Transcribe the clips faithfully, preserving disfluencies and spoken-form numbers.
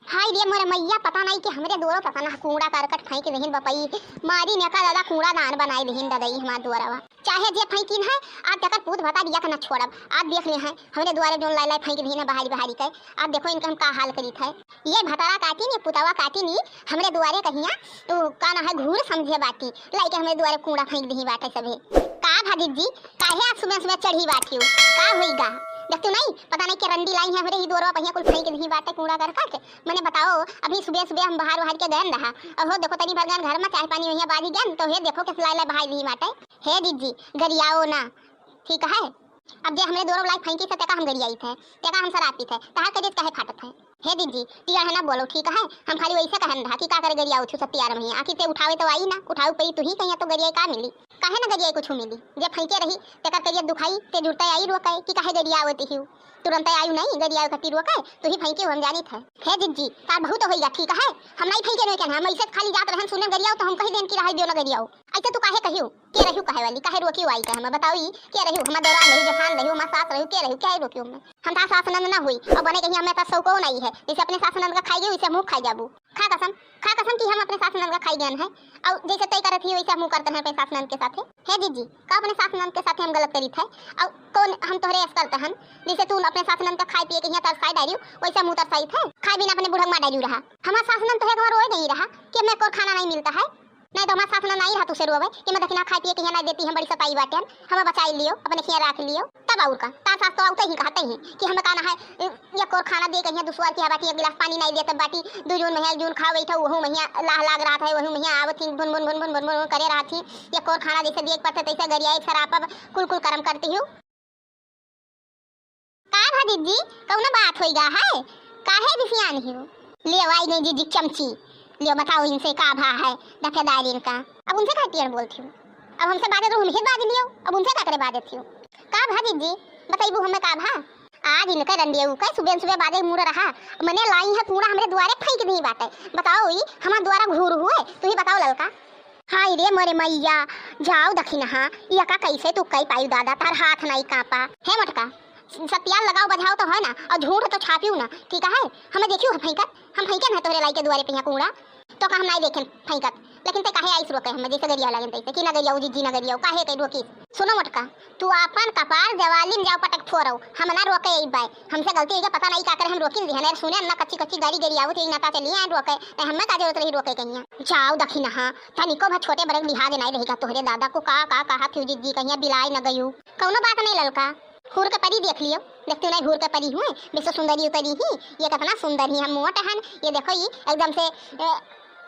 हाय रे मोरे मइया, पता नाहीं कि हमरे दुआरो पता ना कूड़ा करकट फेंक देहिन बपई। मारी नेका दादा कूड़ा दान बनाइ देहिन ददई हमार दुआरवा। चाहे जे फेंकिन है, आज तेकर पूत भतार एक न छोड़ब। आज देख ले हैं, हमरे दुआरे जौन लाइ लाइ फेंक देहिन है बहारी बहारी के। आज देखो इनके हम का हाल करीत है। ये भतारा काटिन, ये पुतवा काटिन, ई हमरे दुआरे कहिया, तू का ना है घूर समझे बाटी। लाइके हमरे दुआरे कूड़ा फेंक देही बाटे सभे। का भा जिज्जी, काहे आज सुबह सुबह चढ़ी बाटियो? का होइगा? देखतू नाहीं, पता नाहीं के रंडी लाई है हमरे ही दुआरवा पहिया कुल फेंक देही बाटे कूड़ा करकट। मने बताओ, अभी सुबह सुबह हम बहार वहार के गयन रहा। अहो देखो तनी भर गयन घर में चाय पानी वहिया बाजी गयन, तो हे देखो किस लाइ लाइ बहाई देही बाटे। हे जिज्जी, गरियाओ ना, ठीक है? अब जे हमरे दुआरो लाइ फेंकी से तेका हम गरियाइत है, तेका हम सरापित है, तहार करेज काहे फाटत है? हे जिज्जी, टिया है ना बोलो, ठीक है? हम खाली वैसे कहन रहा कि का करे गरियाओ छु सत्यार में, आखिर ते उठावे तो आई ना, उठावे पई तू ही कहिया तो गरियाई का मिली? काहे ना गरियाई कुछ मिली? जे फेंके रही, तेकर करेज दुखाई, ते जुरता आई रोके कि काहे गरियाओ ते हिउ? तुरंत आयु नाहीं, गरियाओ खातिर रोके, तू ही फेंकी हम जानित है। हे जिज्जी, तार बहुत होइगा, ठीक है? हम नाहीं फेंके नहीं कहना, हम ऐसे खाली जात रहन सुने गरियाओ तो हम कही देन कि रहाई दियो ना गरियाओ। ऐसे तू काहे कहियो? के रहियो कहे वाली, काहे रोकियो आई के हमें बताओ ई, के रहियो? हमार दौरान रहियो, जेठान रहियो, हमार सास रहियो, के रहियो, काहे रोकियो हमें? हम तार सास नंद ना हुई, और बने कहीं हमें तार सौ को नहीं है, जैसे अपने सास नंद का खाई गई, वैसे हम खाई जाबू। खा कसम, खा कसम कि हम अपने सास नंद का खाई गयन है, और जैसे तय करत ही वैसे हम करते हैं अपने सास नंद के साथे। हे जिज्जी, का अपने सास नंद के साथे हम गलत करीत है? और कौन हम तोहरे ऐस करते हैं, जैसे तू अपने सास नंद का खाए पिए के यहाँ तरसाई डारियो, वैसे हम तरसाइत है, खाए बिना अपने बुढ़क मार डारियो रहा। हमार सास नंद तो है, हमार रोए नहीं रहा कि हमें को खाना नहीं मिलता है। नहीं तो हमार सास नंद नहीं रहा तुसे रोवे कि मैं दखिना खाए पिए के यहाँ नहीं देती, हम बड़ी सताई बाटे, हमें बचाई लियो, अपने खिया रख लियो। तब और का, तार सास तो आउते ही कहते ही कि हमें कहना है, अ, एक और खाना दे कहिया दुसवार की बाटी, एक गिलास पानी नहीं देते बाटी, दू जून महिया, एक जून खाओ बैठा, वहू महिया लाह लाग रहा था, वहू महिया आवत ही भुन भुन भुन भुन भुन भुन करे रहा थी, एक और खाना जैसे दिए पड़ते तैसे गरिया एक सरापब कुल कुल करम करती हूँ। का भा जिज्जी, कौनो बात होइगा है? काहे बिसियान हियो? लियो आई गई जिज्जी चमची, लियो बताओ इनसे का भा है, दफेदार इनका। अब उनसे का टियन बोलती हूँ? अब हमसे बाजे तो हम ही बाज लियो, अब उनसे का करे बाजत हियो? का भा जिज्जी, बतैबू हमें का भा? आज इनके रंडियऊ के सुबह सुबह बाजे मुड़ रहा, मने लाई है कूड़ा हमरे दुआरे फेंक दी बाटे। बताओ ई हमार दुआरा घूर हुए, तू ही बताओ ललका। हाय रे मोरे मइया, जाओ दखिनहा, ई का कैसे तू कई पायु दादा, तार हाथ नाई कांपा। हे मोटका, सत्यार लगाओ बजाओ तो है ना, और झूठ तो छापियो ना, ठीक है? हमें देखियो है फेंकत, हम फेंके ना तोहरे लाई के दुआरे पे यहाँ कूड़ा, तो का हम नाई देखेन फेंकत, लेकिन ते काहे आइस रोके हमें, जैसे गरिया लगन तैसे, कि ना गरियाओ जिज्जी ना गरियाओ, काहे के रोकी? सुनो मोटका, तू आपन कपार जवाली में जाओ पटक फोरो, हम ना रोके ई बाय, हमसे गलती होइगा, पता नहीं का करे हम रोकी दिहन, अरे सुने ना कच्ची कच्ची गाड़ी गरियाओ थे, ना ता चलिए आए रोके, नहीं हमें का जरूरत रही रोके कहिया। जाओ दखिनहा, तनिको भा छोटे बड़े लिहाज नहीं रहेगा तोहरे दादा को, का का कहा थी जिज्जी कहिया बिलाई न गयू। कौनो बात नहीं ललका, हुर के परी देख लियो, देखते नहीं हुर के परी हुए, बेसो सुंदरी उतरी ही, ये कितना सुंदर ही, हम मोट हन, ये देखो ये एकदम से, ए,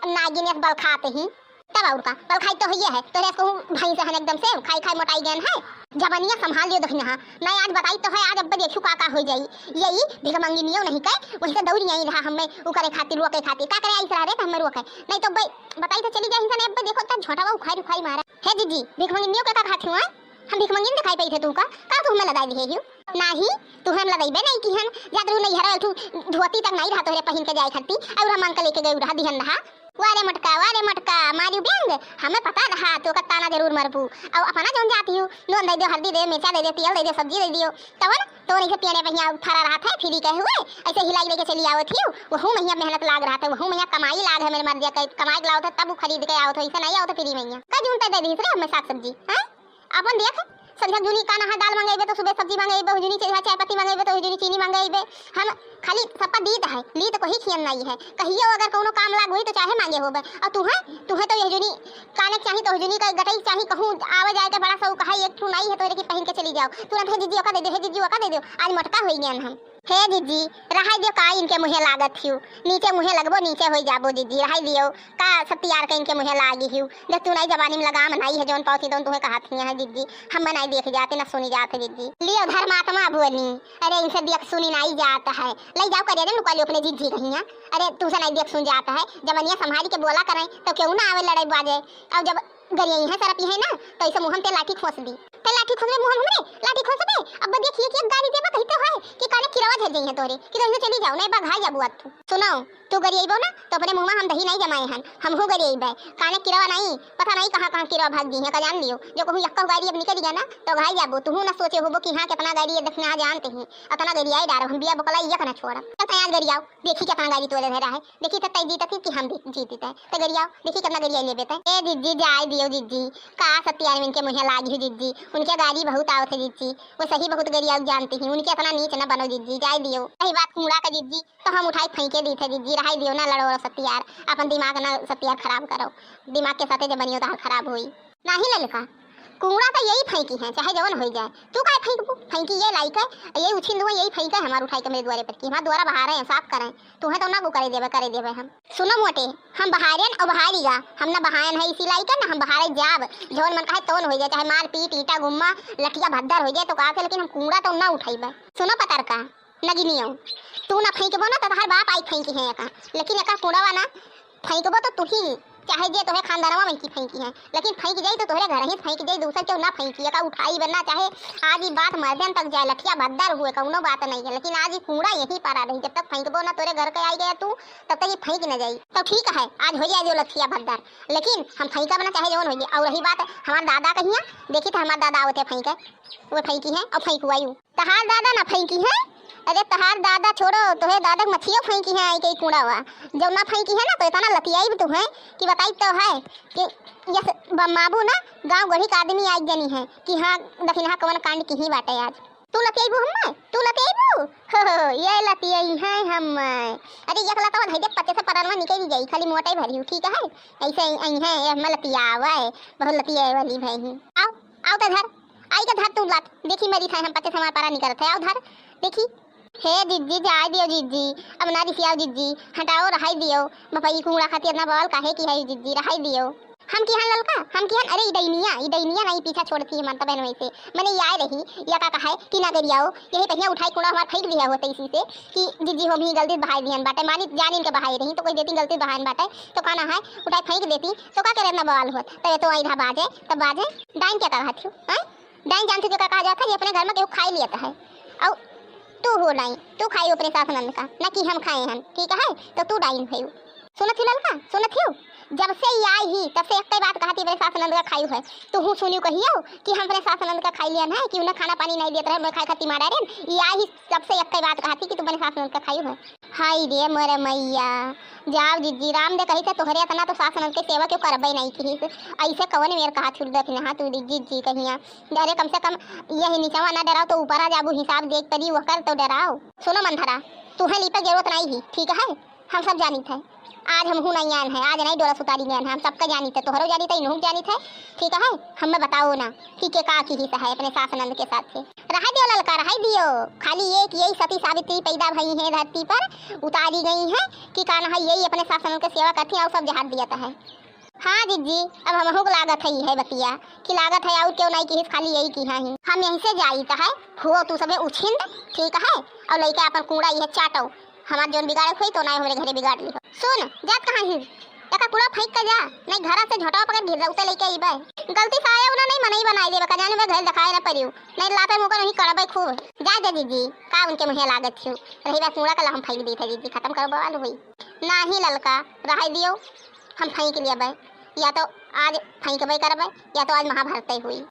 नागिन यस बल खाते ही। तब और का, बल खाई तो है ये है, तोरे को भैंस हन एकदम से, खाई खाई मोटाई गयन है। जवानिया संभाल लियो दखिनहा, नहीं आज बताई तो है, आज अब्बे देखू का का हो जाई। यही भिखमंगिनियो नहीं कहे, वही से दौड़ी आई रहा हमें उ करे खातिर, रोके खातिर, का करे आई रहा रे तो हमें रोके, नहीं तो अब्बे बताई तो चली जाए इंसान, अब्बे देखो ता झोंटावा उखाड़ उखाड़ मारा। हे जिज्जी, भिखमंगिनियो के का खाती हुआ? हम भिखमंगिन दिखाई पई थे तू का? का तू हमें लदाई दिहे हियो? नाही, तू हम लदाई बे नहीं की हन। जात रहू नहीं हरा, एक ठू धोती तक नहीं रहा तोहरे पहिन के जाए खरती, और हम अंकल लेके गए रहा, दिहन रहा। वारे मटका, वारे मटका, मारी व्यंग, हमें पता रहा, तो का ताना जरूर मरबू। और अपना जौन जाती हूँ, नून दे दियो, हल्दी दे, मिर्चा दे दियो, तेल दे दियो, सब्जी दे दियो, तवन तो नहीं से पियने पहिया उठारा रहा था, फ्री के हुए, ऐसे हिलाई लेके चली आवत ही, वहू महिया मेहनत लाग रहा था, वहू महिया कमाई लाग है मेरे मर्दिया के, कमाई के लाओ था, तब वो खरीद के आओ था, ऐसे नहीं आओ था फ्री महिया। का जून तय दे दी रे हमें साग सब्जी, हैं? अपन देख, संझा जूनी का नहा दाल मंगेबे तो सुबह सब्जी मंगेबे, हुजुनी चाय, चाय पत्ती मंगेबे तो हुजुनी चीनी मंगेबे। हम खाली सबका दीत है, लीत कोई खियन नहीं है। कहियो अगर कौनो काम लाग हुई तो चाहे मांगे होबे। और तू है, तू है तो यह जुनी काने के चाही तो हुजुनी का गटई चाही, कहूँ आवे जाए के बड़ा शौक है, एक ठू नाई है तोरे की पहिन के चली जाओ। तुरंत हे जिज्जी ओका दे दो, हे जिज्जी ओका दे दो, आज मोटका होई गयन हम। हे जिज्जी, रहाई दियो, का इनके मुँहे लागत हियो? नीचे मुँहे लगबो, नीचे होई जाबो जिज्जी, रहाई दियो। का सत्यार के इनके मुँहे लागी हियो? जब तू नहीं जवानी में लगाम नहीं है, जौन पौती तौन तुहे कहत हिया है जिज्जी, हम नहीं देख जाते, ना सुनी जाते जिज्जी। लियो धर्मात्मा बोली, अरे इनसे देख सुनी नहीं जात है, ले जाओ करे रे लुका लियो अपने जिज्जी कहिया। अरे तू से नहीं देख सुन जात है, जवनिया संभारी के बोला करें तो क्यों ना आवे लड़ाई बाजे। और जब गरियइहैं सरपिहैं ना, तो ऐसे मुँह में ते लाठी खोस दी। ते लाठी खोसबे मुँह में हमरे, लाठी खोसबे। अब बदिया खिए खिए गारी देबा, कहिते होए कि काने किरवा धर जइहैं तोरे, कि तो ऐसे चली जाओ, नहीं बघाई जाबू अब तू। सुनो, तू गरियइबो ना, तो अपने मुँह में हम दही नहीं जमाए हन, हमहू गरियइबे। काने किरवा नहीं, पता नहीं कहाँ कहाँ किरवा भाग दी है, का जान लियो। जो कहूँ यक्का गारी अब निकल गया ना, तो घाई जाबो। तुहू ना सोचे होबो कि हाँ, कितना गारी ये देखना जानते हैं, अतना गरियाई डारो, हम बिया बकला यक ना छोड़ब। चल तैं आज गरियाओ, देखी कितना गारी तोरे धरा है, देखी तो तै जीतत ही कि हम भी जीतित है। तो गरियाओ, देखी कितना गरियाई लेबे तै। ए जिज्जी, जाए दियो जिज्जी, का सत्यान इनके मुँहे लागी हो जिज्जी, उनके गारी बहुत आवत है जिज्जी, वो सही बहुत गरियाऊ जानती ही, उनके इतना नीच न बनो जिज्जी, जाए दियो। रही बात कूड़ा का जिज्जी, तो हम उठाई फेंके दी थे जिज्जी, रहाई दियो ना लड़ो सत्यार, अपन दिमाग ना सत्यार खराब करो, दिमाग के साथे जब बनियो तो हाल खराब होई। नाही ललका, कूड़ा तो यही फेंकी है, चाहे जवन होई जाए। तू काहे फेंकबू? फेंकी ये लाइक है, यही उछिन दुआ, यही फेंक है हमार उठाई के मेरे द्वारे पर की, हमार द्वारा बहारे हैं, साफ करें। तू है तो ना को करे देबे, करे देबे हम। सुनो मोटे, हम बहारेन और बहारी गा, हम ना बहायन है इसी लाइक है, ना हम बहारे जाब, जवन मन कहे तवन होई जाए, चाहे मार पीट, ईटा गुम्मा, लठिया भद्दर होई जाए, तो का के, लेकिन हम कूड़ा तो ना उठाईबे। सुनो पतरका, नगिनियो, तू ना फेंकबो ना, तो तोहार बाप आई फेंकी है एका। लेकिन एका कूड़ावा ना फेंकबो तो तू ही, चाहे जे तोहे खानदानवा में की फेंकी है, लेकिन फेंक जाई तो तोहरे घर ही फेंक जाई, दूसर केहू ना फेंकी। एका उठाई बे ना, चाहे आज ई बात मर्दन तक जाए, लठिया भद्दर हुए, कौनो बात नहीं है, लेकिन आज ई कूड़ा यहीं पड़ा रही। जब तक फेंकबो ना तोरे घर के आई गया तू, तब तक ये फेंक न जाई। तो ठीक है, आज हो जाए जो लठिया भद्दर, लेकिन हम फेंकब ना, चाहे जौन हो जाए। और रही बात हमार दादा कहिया, देखी तो हमार दादा आवते फेंके, वो फेंकी है और फेंकुआई। तहार दादा ना फेंकी है? अरे तहार दादा छोड़ो, तोहे दादा के मछियो फेंकी है आई के कूड़ावा। जब ना फेंकी है ना तो इतना लतियाई भी तू है कि बताई तो है कि यस बम्माबू ना गाँव गढ़ी का आदमी आई जनी है कि हाँ दखिनहा कवन कांड की ही बाटे आज। तू लतियाईबू हम्मे? तू लतियाईबू? हो, हो, ये लतियाई है हम्मे। अरे एक लतवा धई दे, पच्चे से परानवा निकल जाई, खाली मोटाई भरी हूँ, ठीक है? ऐसे आई है, ये हम्मे लतियावा है, बहुत लतियाए वाली भाई ही। आओ, आओ तो धर, आई के धर तू लात, देखी मेरी थाई हम पच्चे से हमार परा निकलत है, आओ धर, देखी। हे जिज्जी, जाए दियो जिज्जी, अब ना रिसियाओ जिज्जी, हटाओ, रहाई दियो। बपई कूड़ा खातिर इतना बवाल काहे की है जिज्जी, रहाई दियो। हम किहन ललका, हम किहन, अरे ई डैनिया, ई डैनिया नहीं पीछा छोड़ती है ममता बहन वैसे। मैंने ये आए रही, या का कहा है कि ना गरियाओ, यही पहिया उठाई कूड़ा हमार फेंक दिया होते इसी से कि जिज्जी हो भी गलती बहाई दिहन बाटे, मानी जान इनके बहाई रही तो कोई देती गलती बहान बाटे, तो का ना है, उठाई फेंक देती, तो का करे इतना बवाल होत, तो ये तो आई बाजे, तब बाजे, डाइन क्या कहा थी, हैं? डाइन जानती तो का कहा जाता है, ये अपने घर में केहू खाई लियत है। और तू हो डाइन, तू खाई अपने सास नंद का, ना कि हम खाए हन, ठीक है? तो तू डाइन भयू। सुनत ही ललका, सुनत ही? जब से ई आई ही, तब से एक बात कहती, अपने सास नंद का खायू है। तू हूँ सुनियो कहियो कि हम अपने सास नंद का खाई लियन है, कि उन्हें खाना पानी नहीं देत रहे, उन्हें खाए खातिर मारा रे। ई आई ही, तब से एक बात कहती कि तू अपने सास नंद का खायू है। हाय रे मोरे मैया, जाओ जिज्जी, राम दे कही थे तोहरे इतना तो सास नंद के सेवा क्यों करबे नहीं किहिस। ऐसे कवन मेर कहा छुड़ दे कि नहा तू जिज्जी कहिया। अरे कम से कम यही नीचवा ना डराओ तो ऊपर आ जाबू, हिसाब देख परी वकर तो डराओ। सुनो मंथरा, तुहे लीपे जरूरत नहीं ही, ठीक है? हम सब जानित है। आज हमहू नहीं आन है, आज नहीं डोरा सुतारी गयन है, हम सबका जानित है, तोहरो जानित है, इनहू जानित है, ठीक है? हमें बताओ ना कि के का किहिस है अपने सास नंद के साथ से। रहा दियो ललका, रहा दियो। खाली एक यही सती सावित्री पैदा भई है धरती पर, उतारी गई है कि का ना है, यही अपने सास नंद के सेवा करती है और सब जहाज दिया है। हाँ जिज्जी, अब हमहू को लागत है, है बतिया कि लागत है और क्यों नहीं किहिस, खाली यही किहा ही। हम यहीं से जाइत है, हुओ तू सबे उछिंद, ठीक है? और लइके अपन कूड़ा यह चाटो, हमार जोन बिगाड़े होई तो नहीं हमरे घरे बिगाड़ ली हो। सुन, जात कहाँ ही? एका कूड़ा फेंक के जा, नहीं घर से झोटवा पकड़ गिर उसे लेके अइबे। गलती से आया उन्हें नहीं मनई बनाई देबे, का जाने मैं घर दिखाए ना परियो, नहीं लाते मुकर वहीं करबे खूब। जा दे जिज्जी, का उनके मुँहे लागत छियो, रही बात कूड़ा कला हम फेंक दी थे जिज्जी, खत्म करो बवाल हुई। नाही ललका, रहाई दियो, हम फेंक लेबे, या तो आज फेंकबे करबे, या तो आज महाभारत हुई।